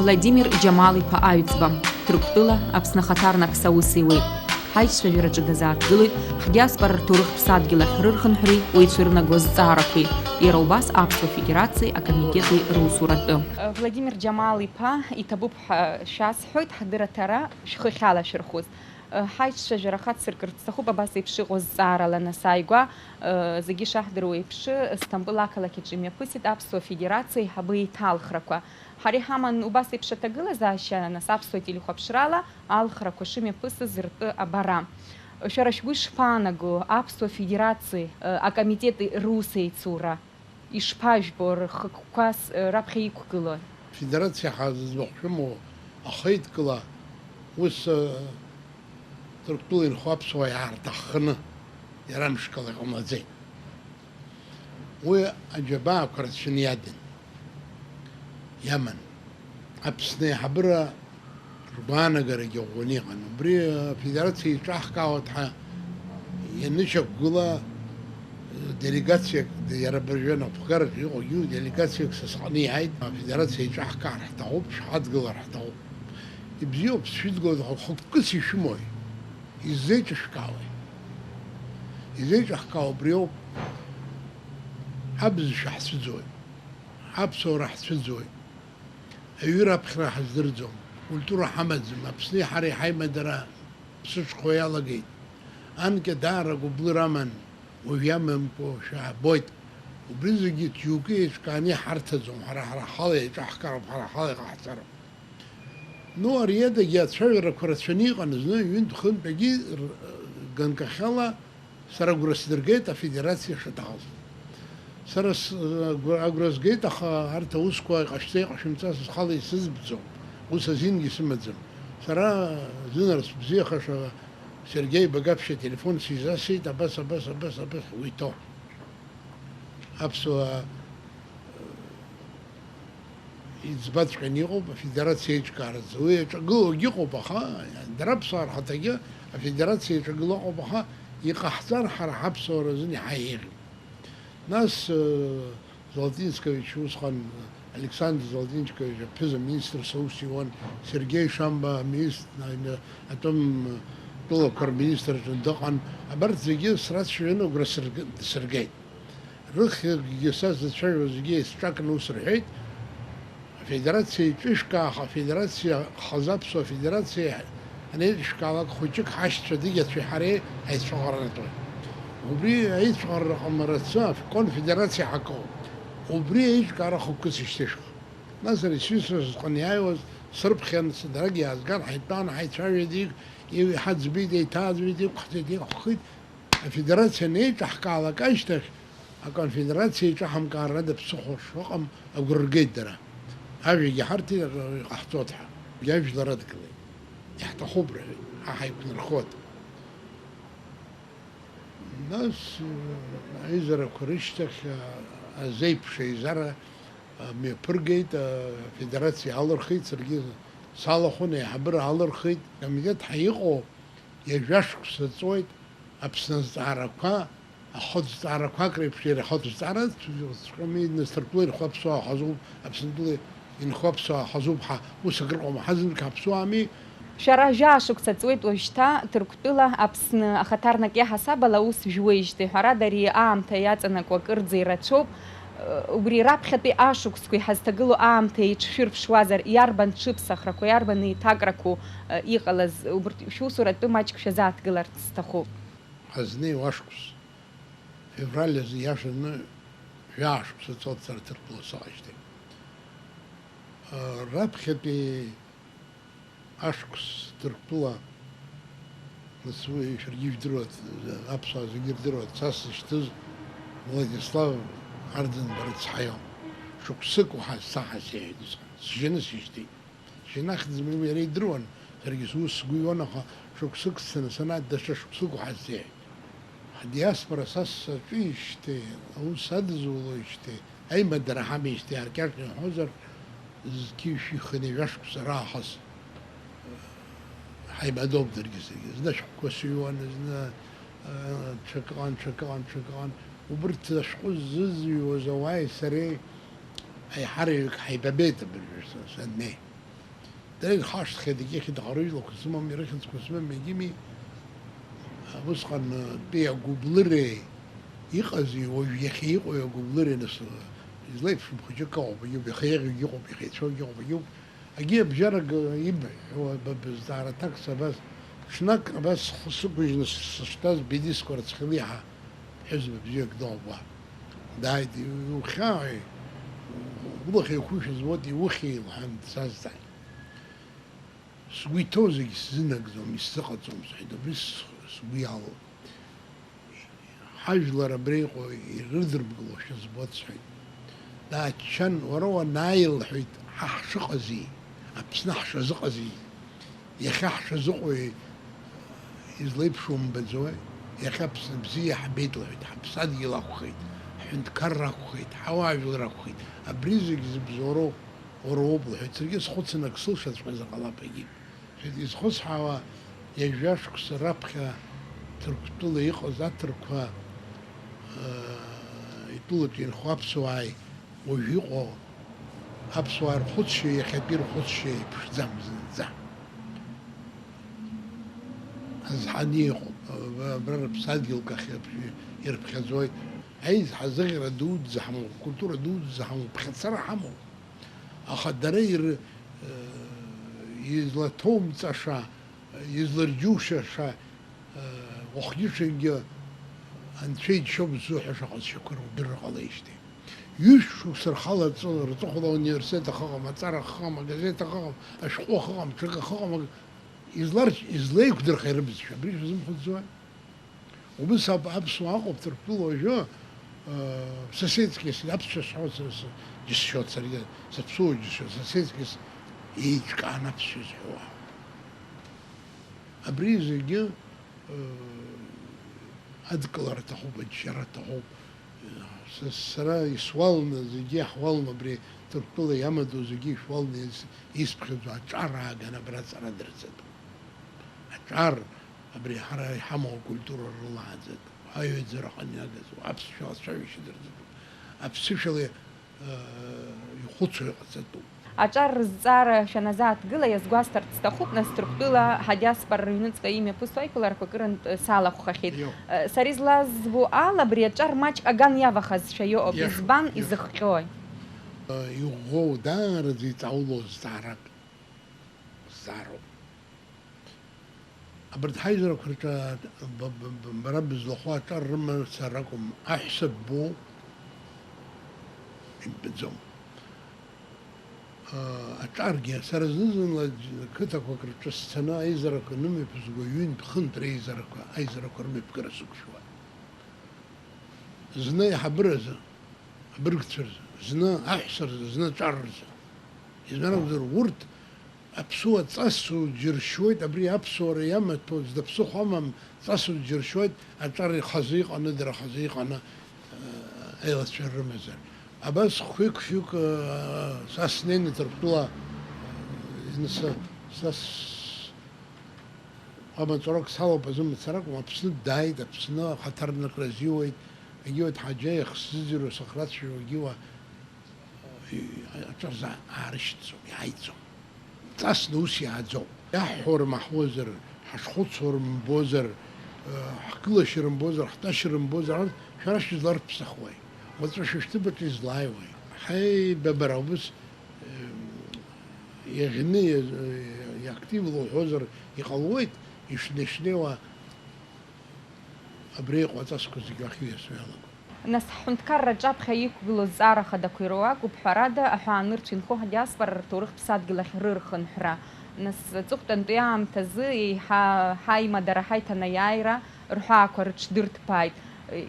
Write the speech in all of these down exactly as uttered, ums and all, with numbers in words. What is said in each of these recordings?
Владимир Џьамал-иԥа Аҩӡба, Ҭырқәтәыла Аԥсны ахаҭарнак аус иуеит. Ҳаицәажәараҿы дазааҭгылоит ҳдиаспора рҭоурыхтә ԥсадгьыл ахь рырхынҳәреи уаҩцәа рынаго зҵаарақәеи, иара убас Аԥсуа Федерациеи акомитети русуратәы. Владимир Џьамал-иԥа, иҭабуп ҳәа шәасҳәоит, ҳдырраҭара шәхы ахьалашәырхәыз. Ҳаицәажәара хацыркырц сҭахуп абас еиԥш иҟоу зҵаарала, нас, ааигәа, зегьы ишаҳдыруа еиԥш, Стамбыл ақалақь аҿы имҩаԥысит Аԥсуа Федерациа аиҳабы еиҭалхрақәа. Ҳара иҳаман убас еиԥш аҭагылазаашьа, нас, Аԥсуа телехәаԥшрала алхрақәа шымҩаԥысыз ртәы абара. Шәара шәгәы ишԥаанаго Аԥсуа Федерациеи, э, акомитети рус еицура? Ишԥажәбо, рхықәкқәас, э, раԥхьа иқәгылои? Афедерациа ҳәа зыӡбахә шәымоу ахеидкыла ус, э, Ҭырқәтәыла инхо аԥсуаа иаарҭахханы иара мшкала иҟамлаӡеит. Уи аџьабаақәа рацәаны иадын, иаман. Аԥсны аиҳабыра ргәаанагарагьы ӷәӷәаны иҟан. Убри афедерациа еиҿаҳкаауеит ҳәа ианышьақәгыла, делегациак, иара абыржәы анапхгараҿы иҟоугьы делегациак са сҟны иааит, афедерациа еиҿаҳкаар ҳҭахуп, шәҳадгылар ҳҭахуп. Ибзиоуп, сшәыдгылоит, аха хықәкыс ишәымои? Иззеиҿышәкаауеи? Изеиҿаҳкаау убриоуп. Абызшәа ҳцәыӡуеит. Аԥсуара ҳцәыӡуеит. Аҩыра аԥхьара ҳаздырӡом. Культура ҳамаӡам. Аԥсни ҳареи ҳаимадара ԥсыҽхо иалагеит. Анкьа даара гәыблыра аман, уажә иамамкәа шәаабоит. Убри зегьы џьоукы еиҿкааны иҳарҭаӡом. Ҳара, ҳара ҳала еиҿаҳкароуп, ҳара ҳала иҟаҳҵароуп. Ну, ари адагьы ацәажәарақәа рацәаны иҟан, зны ҩынтә-хынтә агьы р-, ганкахьала сара агәра сдыргеит афедерациа шаҭахыз. Сара с-, агәра, агәра згеит, аха арҭ аусқәа иҟашәҵа-иҟашәымҵа схала исызбӡом, ус азингьы сымаӡам. Сара зынарс бзиахаша Сергеи Багаԥшь ателефон сизасит, абас, абас, абас, абас, уи ҭо. Аԥсуаа иӡбаҵәҟьаны иҟоуп афедерациа еиҿкааразы. Уи иаҿагылоугьы ыҟоуп, аха дара аԥсуаа рхаҭагьы афедерациа иаҿагыло ыҟоуп, аха иҟаҳҵар ҳара ҳаԥсуаа рзын иаҳа еиӷьуп. Нас, э, Золотинскович усҟан, Александр Золотинскович аԥыза-министрс аус иуан, Сергеи Шамба аминистр, атәым тәылақәа рминистр аҿы дыҟан, абарҭ зегьы срацәажәаны агәра сырг-, сыргеит. Рыхьӡгьы са сзыцәажәо зегьы еицҿакны ус рҳәеит, афедерациа еиҿышәкааха, афедерациа хазы, Аԥсуа Афедерациа анеиҿышәкаалак, хәыҷык ҳашьцәа Дыгьацәеи ҳареи аицәыӷаратәы. Убри аицәыӷара ҟамларацы аконфедерациа ҳакоуп. Убри аиҿкаара хықәкыс ишьҭышәх. Нас ари сҩызцәа сҟны иааиуаз срыԥхьан, сыдарагь иаазган, ҳаитәан, ҳаицәажәеит, иҳаӡбеит, еиҭааӡбеит, иқәҳҵеит, иқәхеит. Афедерациа анеиҿаҳкаалак ашьҭахь, аконфедерациа еиҿаҳамкаар ада ԥсыхәа шыҟам агәра ргеит дара. Ажәагьы ҳарҭ иҟаҳҵоит ҳәа. Иажәлар адгылеит. Иаҳҭахуп рҳәеит, ҳа ҳаиқәнархоит. Нас, э, аизарақәа рышьҭахь, э, азеиԥш еизара, э, мҩаԥыргеит, э, афедерациа алырхит, саргьы салахәын, аиҳабыра алырхит. Акомитет ҳәа иҟоу ҩажәа шықәса ҵуеит, Аԥсны азҵаарақәа, ахатә зҵаарақәак реиԥш, иара ахатә зҵаара цәгьами, Ҭырқәтәыла инхо аԥсуаа ҳазуп, Аԥсынтәыла инхо аԥсуаа ҳазуп ҳәа, ус акыр ҟоума, ҳазнык ҳаԥсуами. Шәара жәаа шықәса ҵуеит уажәшьҭа Ҭырқәтәыла Аԥсны ахаҭарнак иаҳасабала аус жәуеижьҭеи, ҳәарада, ари аамҭа иаҵанакуа акырӡа ирацәоуп. Убри раԥхьатәи ашықәсқәа иҳазҭагылоу аамҭа еиҿшәырԥшуазар, иарбан ҽыԥсахрақәа, иарбан еиҭакрақәоу, э, иҟалаз, убырҭ шәусуратәы маҷк шәазааҭгыларц сҭахуп. Азнеиуа ашықәс, февраль азы иашаны жәаа шықәса ҵуеит сара Ҭырқәтәыла сыҟеижьҭеи. Э, раԥхьатәи ашықәс Ҭырқәтәыла, нас уи шәаргьы ижәдыруа, аԥсуаа зегьы ирдыруа, са сзышьҭыз Владислав Арӡынба рыцҳаион. Шықәсык уаҳа саҳа сеиҳәеит усҟан, сжьаны сишьҭит. Сжьаны ахьӡ-мҩа иара идыруан, саргьы сус сгәы иуан, аха шықәсык сцаны санааи, даҽа шықәсык уаҳа сеиҳәеит. Адиаспора са саҿижьҭеи, аус адызулоижьҭеи, аимадара ҳамеижьҭеи аркьаҿны иҳәозар, зқьи шәи хынҩажәа шықәса раахыс ҳаибадоуп даргьы саргьы. Зны ашәҟәқәа сыҩуан, зны, э, ҽакы ыҟан, ҽакы ыҟан, ҽакы ыҟан. Убырҭ ашәҟәы зызҩуаз ауааи сареи аиҳараҩык ҳаибабеит абыржәы са-, саннеи. Дара ирхашҭхьеит, егьырҭ ӷарыжәлақәа сымам, ирыхьӡқәа сымам, егьими, усҟан, э, тәи агәыблыреи иҟази, уажә иахьа иҟои агәыблыреи, нас, э, излеиԥшым хәыҷык ыҟоуп, егьуп, иахьа еиӷьугьы ыҟоуп, иахьа еицәоугьы ыҟоуп, егьуп. Акгьы абжьарак, э, ибҳәо, ба-, бызҵаара аҭак са абас, ҽнак абас схы сықәыжьны сышҭаз Белиско рыцхилеиҳа ҳәызба бзиак дыҟоуп уа. Дааит, иухьааи, улахь еиқәушәа збоит, иухьи, лҳәан дсазҵааит. Сгәы иҭоу зегь сзынагӡом, исзыҟаҵом, сҳәеит, абри с-, сгәы иалоуп. Ҳажәлар абра иҟоу ирыдырбгалошәа збоит, сҳәеит. Дааччан, уара уанааи, лҳәеит, ҳа ҳшыҟази, Аԥсны ҳшазыҟази, иахьа ҳшазыҟоуи излеиԥшу умбаӡои? Иахьа Аԥсны бзиа иаҳбеит, лҳәеит, ҳаԥсадгьыл акәхеит, ҳҳәынҭқарра акәхеит, ҳауаажәлар акәхеит, абри зегь зыбзоуроу уара уоуп, лҳәеит. Саргьы схәыцын, ак сылшаҵәҟьазар ҟалап, егьи. Изхысҳәаауа, ҩажәа шықәса раԥхьа Ҭырқәтәыла иҟаз аҭырқәа, э, итәылаҿы инхо аԥсуааи уажә иҟоу аԥсуаа рхәыцшьа иахьатәи рхәыцшьа еиԥшӡам зынӡа. Азҳан иҟоуп, абра рыԥсадгьыл кахь ирԥхьаӡоит. Аизҳа зыӷьара дуӡӡа ҳамоуп, акультура дуӡӡа ҳамоуп, ԥхьацара ҳамоуп. Аха дара ир-, э, излаҭоумҵаша, изларџьушьаша, э, уахгьы-ҽынгьы анцәа иџьшьоуп ззуҳәаша ҟазшьақәа рдырра ҟалеижьҭеи. Ҩышә шықәса рхала рҵы-, рҵыхәала ауниверситет ахыҟам, аҵара ахыҟам, агазеҭ ахыҟам, ашәҟәы ахыҟам, ҽак ахыҟам, изларч-, излеиқәдырхеи рыбызшәа, абри шәазымхәыцӡои? Убыс ауп аԥсуаа ыҟоуп Ҭырқәтәыла уажәы, э, соседские с-, аԥсшәа сҳәо са, са, џьысшьоит саргьы, саԥсуоу џьысшьоит, соседские с-, еиҿкаан аԥсшәа зҳәо. Абри зегьы, э, адкылара аҭахуп, аџьшьара аҭахуп. Са, сара исуалны, зегьы иаҳуалны, абри Ҭырқәтәыла иамадоу зегьы ишәуалны ис-, исԥхьаӡо аҿар ааганы абра аҵара дырҵатәуп. Аҿар, абри ҳара иҳамоу акультура рылааӡатәуп, аҩаӡара ҟаниагазу, аԥсшәа ацәажәашьа дырҵатәуп, аԥсышәала, э, ихәыцуа иҟаҵатәуп. Аҿар рызҵаара шәаназааҭгыла, иазгәасҭарц сҭахуп, нас Ҭырқәтәыла ҳадиаспора рыҩныҵҟа имҩаԥысуа аиԥыларақәа акырынтә салахәхахьеит. Иоуп. Э, сара излазбо ала, абри аҿар маҷк аган иавахазшәа иҟоуп. Иашоуп, избан, иашоуп. Изыхҟьои? Э, иӷәӷәоу, даараӡа иҵаулоу зҵаарак, зҵаароуп. Абарҭ ҳаизарақәа рҿы б-, б-, б-, бара бызлахәу аҿар рымацара акәым, аҳәса ббоу иббаӡом. Аҿаргьы, сара зны-зынла џь-, қыҭақәак рҿы сцаны аизарақәа нымҩаԥызго ҩынтә-хынтә реизарақәа, аизарақәа рымҩаԥгара сықәшәоит. Зны аиҳабыразы, абыргцәа рзы, зны аҳәса рзы, зны аҿар рзы. Избан акәзар, урҭ аԥсуа ҵасу џьыршьоит, абри аԥсуара иамаҭәоу зда ԥсыхәа амам ҵасу џьыршьоит, аҿар хазы иҟаны, дара хазы иҟаны, э, аилацәа рымазар. Абас хәҩык-фҩык, э, са снеины Ҭырқәтәыла, э, ины са, са с-, амаҵурак салоуп азы мацара акәым, Аԥсны дааит, Аԥсны ахаҭарнакра азиуеит, егьиуеит Ҳаџьа иахсзыӡырҩуа сыхрацәажәо егьиуа, аҿар за-, аарышьҭӡом, иааиӡом. Ҵасны ус иааӡом. Иаҳҳәо рмаҳуазар, ҳашхәыцуа рымбозар, ҳгылашьа рымбозар, ҳтәашьа рымбозар, арҭ шәара шәызларԥсахуеи? Уаҵәы шәышәҭыԥаҿы излааиуеи? Ҳаибабара убыс, еиӷьны, иа-, иактивла уҳәозар иҟалоит, ишнеи-шнеиуа абри иҟоу аҵасқәа зегьы уахь ииасуа иалагоит. Нас ҳҳәынҭқарра аҿаԥхьа иқәгылоу зҵаара хадақәа ироуа акоуп, ҳәарада, аҳәаанырцә инхо ҳадиаспора рҭоурых ԥсадгьыл ахь рырхынҳәра. Нас аҵыхәтәантәи аамҭазы еиҳа ҳаимадара, ҳаиҭанеиааира рҳәаақәа рыҽдырҭбааит.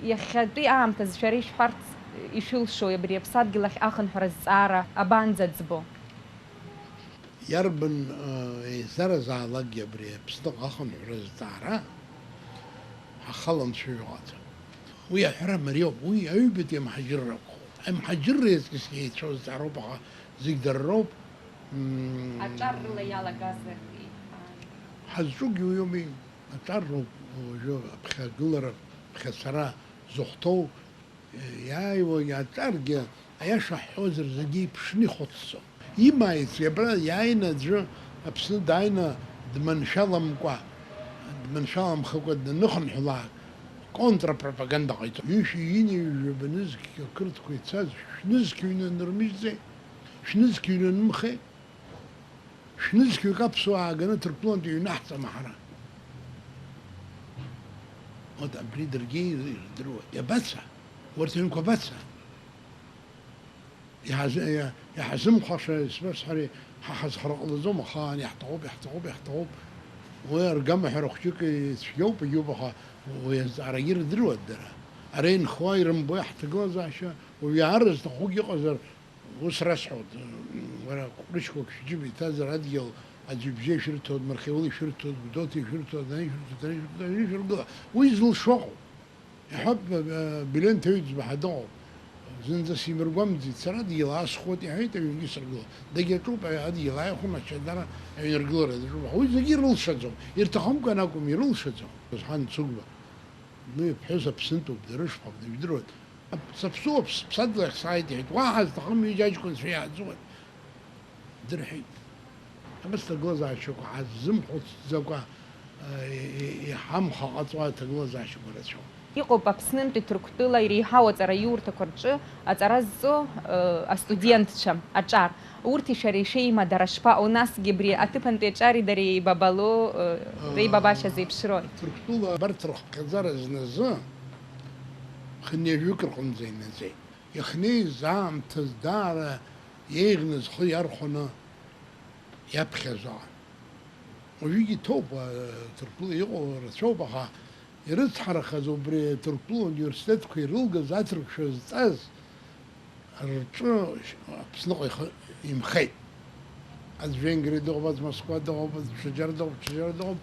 Иахьатәи аамҭазы шәара ишәҳәарц ишәылшои абри аԥсадгьыл ахь ахынҳәра зҵаара абанӡаӡбо? Иарбан, э, еизаразаалакгьы абри Аԥсныҟа ахынҳәра зҵаара ҳахала анцәа иҟаӡам. Уи аҳәара мариоуп, уи аҩбатәи амҳаџьырра акәхоит. Амҳаџьырра иаҵкьыс еицәоу зҵаароуп, аха зегь дара роуп. М, аҿар рыла иалагазар, ҳазҿугьы уи ауми, аҿар роуп уажәы аԥхьагылара, ԥхьацара зыхәҭоу. Иааиуа иаҿаргьы, аиаша ҳҳәозар, зегьы иԥшны ихәыцӡом. Имааицәеи абра иааины аӡәы Аԥсны дааины дманшәаламкәа, дманшәаламхакәа даныхынҳәлак, контрапропаганда ҟаиҵон. Ҩышәи ҩынҩажәаба нызқь ақырҭқәа ицаз шәнызқь ҩны нырмыжьӡеи? Шәнызқь ҩны нымхеи? Шәнызқьҩык аԥсуаа ааганы Ҭырқәтәылантәи иҩнаҳҵама ҳара? Вот абри даргьы ирдыруа. Иабаца? Урҭ аҩнқәа абаца? Иҳаз-, иа-, иҳазымхәаша, исбасҳәари, ҳа ҳазхара ҟалаӡом, ахаан иаҳҭахуп, иаҳҭахуп, иаҳҭахуп. Уи аргама ҳәа рахәҷык ицәгьоуп, егьоуп, аха уи азҵаарагьы ирдыруа дара. Ара инхо ирымбо иаҳҭагылазаашьа, уи иаарыз ҭахугьы ыҟазар, ус расҳәоит, уара ҟәрышьқәак шәџьыба иҭазар адгьыл аӡә ибжьы ишәырҭоит, Мархеули ишәырҭоит, Гәдоуҭа ишәырҭоит, ани ишәырҭоит, ани ишәырҭоит, ани ишәыргыла. Уи зылшо ыҟоуп. Иҳәап, э, Билен Ҭаҩӡба ҳа дыҟоуп. Зынӡа симыргәамҵит, сара адгьыл аасхәоит, иҳәеит, аҩнгьы сыргыло. Дагьаҿуп, адгьыл ааихәаны ачадара аҩныргылара даҿуп. Аха уи зегьы ирылшаӡом. Ирҭахымкәан акәым, ирылшаӡом. Ҳан Цыгәба. Уи иԥҳәыс Аԥсынтәуп, дара ишԥа-, ижәдыруеит. Саԥсуоуп, сыԥсадгьыл ахь сааит, иҳәеит, уаҳа зҭахым ҩыџьа аҷкәынцәа иааӡуеит, дырҳәеит. Абас ҭагылазаашьақәа ҳаззымхәыцӡакәа, э, и-, и-, иҳамхаҟаҵо аҭагылазаашьақәа рацәоуп. Иҟоуп Аԥснынтәи Ҭырқәтәыла иреиҳау аҵараиурҭақәа рҿы аҵара зҵо, э, астудентцәа, аҿар. Урҭи шәареи шәеимадара шԥаҟоу? Насгьы абри аҭыԥантәи аҿари дареи еибабало, э, реибабашьа зеиԥшрои? Ҭырқәтәыла абарҭ рыхԥхьаӡара зназы хынҩажәик рҟынӡа инаӡеит. Иахьнеиз аамҭаз даара еиӷьны зхы иархәаны иаԥхьаӡо. Уажәыгь иҭоуп, а, Ҭырқәтәыла иҟоу рацәоуп, аха ирыцҳарахаз убри Ҭырқәтәыла университетқәа ирылгаз аҭырқәшәа зҵаз рҿы Аԥсныҟа ихы имхеит. Аӡә Венгриа дыҟоуп, аӡә Москва дыҟоуп, аӡә ҽаџьара дыҟоуп, ҽаџьара дыҟоуп.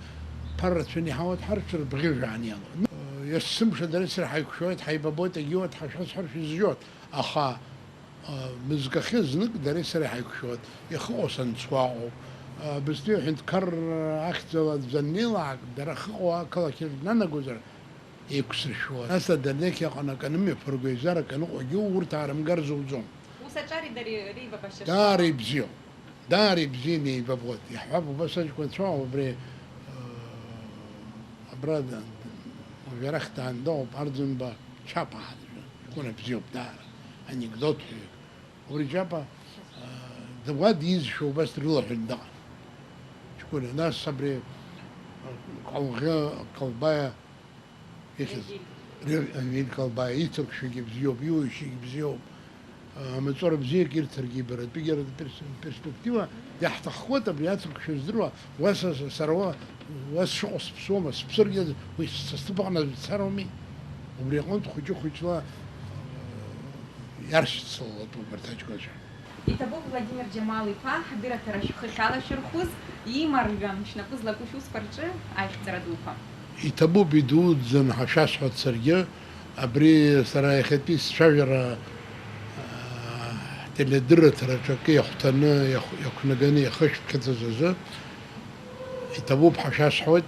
Ԥара рацәаны иҳауеит, ҳарцәа рыбӷьы жәаан иалоуп. Есымша дара сара ҳаиқәшәоит, ҳаибабоит, егьиуеит, ҳашәасҳәар шәызжьоит. Аха, а, мызкахьы знык дареи сареи ҳаиқәшәоит. Ихыҟоу санцуа ыҟоуп. А, абызтәи аҳәынҭқар ахьӡала аӡә даннеилаак, дара ахьыҟоу ақалақь рҿы днанагозар, еиқәсыршәуа. Нас адырнеқь аҟны акы анымҩаԥырго, еизарак аныҟоугьы урҭ аарымгар зуӡом. Ус аҿари дареи реибабашьа даара шԥаҟоу? Ибзиоуп. Даара ибзианы еибабоит. Иаҳҳәап, убас аҷкәынцәа убри, э, абра да-, уажә арахь даандоуп, Арӡынба Чаԥа ҳаӡәы. Ҷкәына бзиоуп даара. Анекдот ҳәаҩык. Убри Чаԥа, э, д-, уа дизшәа убас дрылаҳәаны дыҟан. Ҷкәына. Нас абри, э, Калӷьы, Калбаиа Ихьыз. Ри-, Рамиль Калбаиа иҭырқәшәагьы бзиоуп, иуаҩшьагьы бзиоуп. А, амаҵура бзиак ирҭаргьы ибаратәигьы ара перс-, перспектива иаҳҭаххоит абри аҭырқәшәа здыруа, уа са, са, сара уа, уа сшыҟоу сыԥсуама, сыԥсыргьы уи са сҭыԥ аҟны аӡә дцароуми? Убри аҟынтә хәыҷы-хәыҷла, а, иаршьцылалатәуп абарҭ аҷкәынцәа. Иҭабуп Владимир Џьамал-иԥа ҳдырраҭара шәхы ахьалашәырхәыз, имаржәан шәнапы злаку шәусқәа рҿы аихьӡара дуқәа. Иҭабуп, идуӡӡан ҳәа шәасҳәоит саргьы, абри сара иахьатәи сцәажәара, аа, ҳтеледырраҭараҿы акы иахәҭаны, иахә-, иақәнаганы иахышәԥхьаӡаз азы, иҭабуп ҳәа шәасҳәоит.